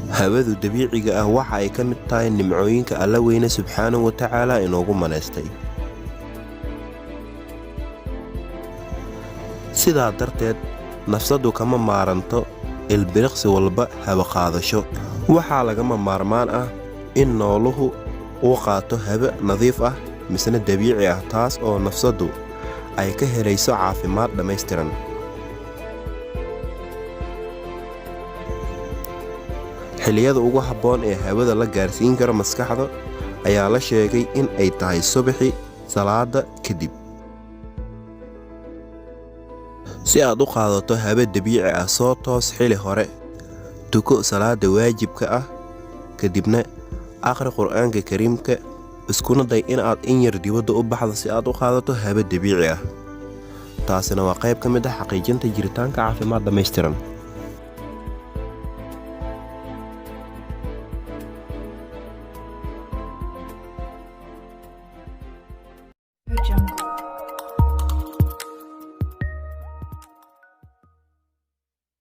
Hawadu dabiiciga ah waxa ay ka mid tahay nimcooyinka Alla weyne subxaanahu wa tacaala inoogu manaystay. Sidaa darteed nafsaddu kama maaranto ilbiriqsi walba hawo qaadasho. Waxaa lagama maarmaan ah in nooluhu uu qaato hawo nadiif ah misna dabiici ah, taas oo nafsaddu ay ka helayso caafimaad dhammaystiran. Xilliyada ugu habboon ee hawada la gaarsiin karo maskaxda ayaa la sheegay in ay tahay subaxii salaada kadib. Si aad u qaadato hawo dabiici ah, soo toos xili hore, tuko salaada waajibka ah, kadibna akhri Qur'aanka Kariimka, iskuna day in aad in yar dibadda u baxdo si aad u qaadato hawo dabiici ah. Taasina waa qayb ka mid ah xaqiijinta jiritaanka caafimaad dhammaystiran. Jungle.